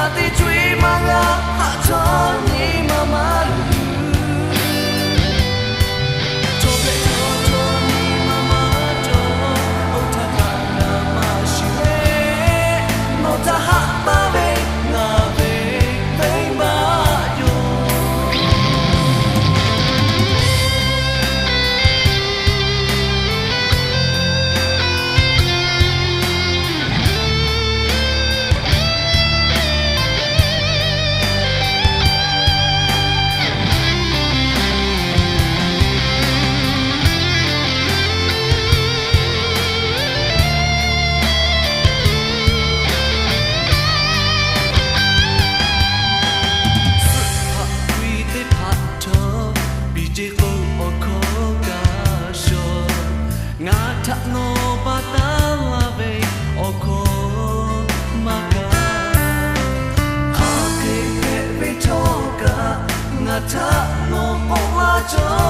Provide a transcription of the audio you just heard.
Aˬ te co-e maˇ g'a haꞈ htawˇ nyi ma maˇ luˬ. Chaw hpehꞈ htawˇ htawˇ nyi ma maˇ cawˬ. Oˇ htaˇ kaꞈ ngaˬ maˇ shiˍ leh, nawˬ htaꞈ haꞈ taˍ ve ngaˬ ve venˇbaˆ yoˬ. Suhˆ hpaꞈ hkui teˇ hpaˍ htawˇ, biˬ ce k'o awˬ hkawˇ kaꞈ shawˍ. Ngaˬ htaꞈ nawˬ baˬ taˉ laˇ ve awˬ hkawˇ maˇ kaꞈ, aˬ hk'e hpehꞈ ve htawˇ kaꞈ, ngaˬ htaꞈ nawˬ k'oˆ laˇ cawˬ.